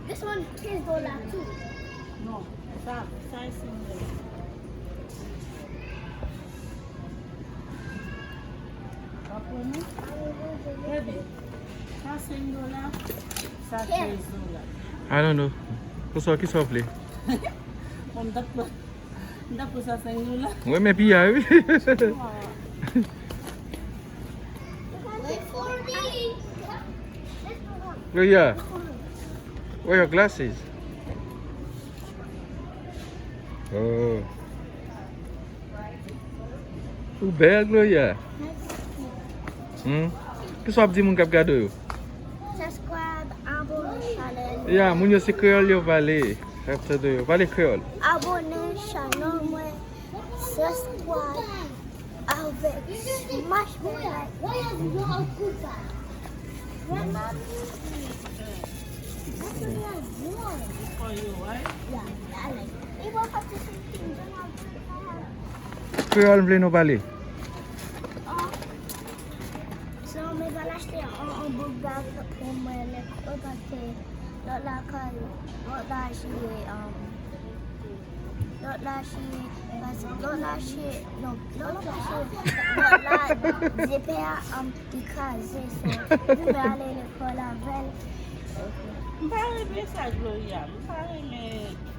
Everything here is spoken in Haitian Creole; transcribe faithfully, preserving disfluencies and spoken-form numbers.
This one kenz dola tou. Non, sa, sa e senk dola. Baby, sa senk dola, sa kenz dola. I don't know. Pou sa, ki sa w vle? Bon, m t ap pran, m t ap pran sa senk dola. Mwen renmen piya, wi. Gloria, where your glasses? Oh. Ou bèl, Gloria. Hmm? Kisa w ap di moun k ap gade w yo? Subscribe, abone, channel. Ya, moun yo se kreyòl yo pale. K ap tande yo. Pale kreyòl. Abone channel mwen. Subscribe. Avèk smash mwen like. Kreyòl vle nou pale. So, mwen pral achte yon, yon book bag pou mwen lè, paske lòt la kay, lòt la jwe, um, lòt la jwe, lòt la jwe, non, lòt la jwe, lòt la, zepè a, um, li kraze, so, mwen ale lekòl avè l. M pa renmen sa, Gloria. M pa renmen.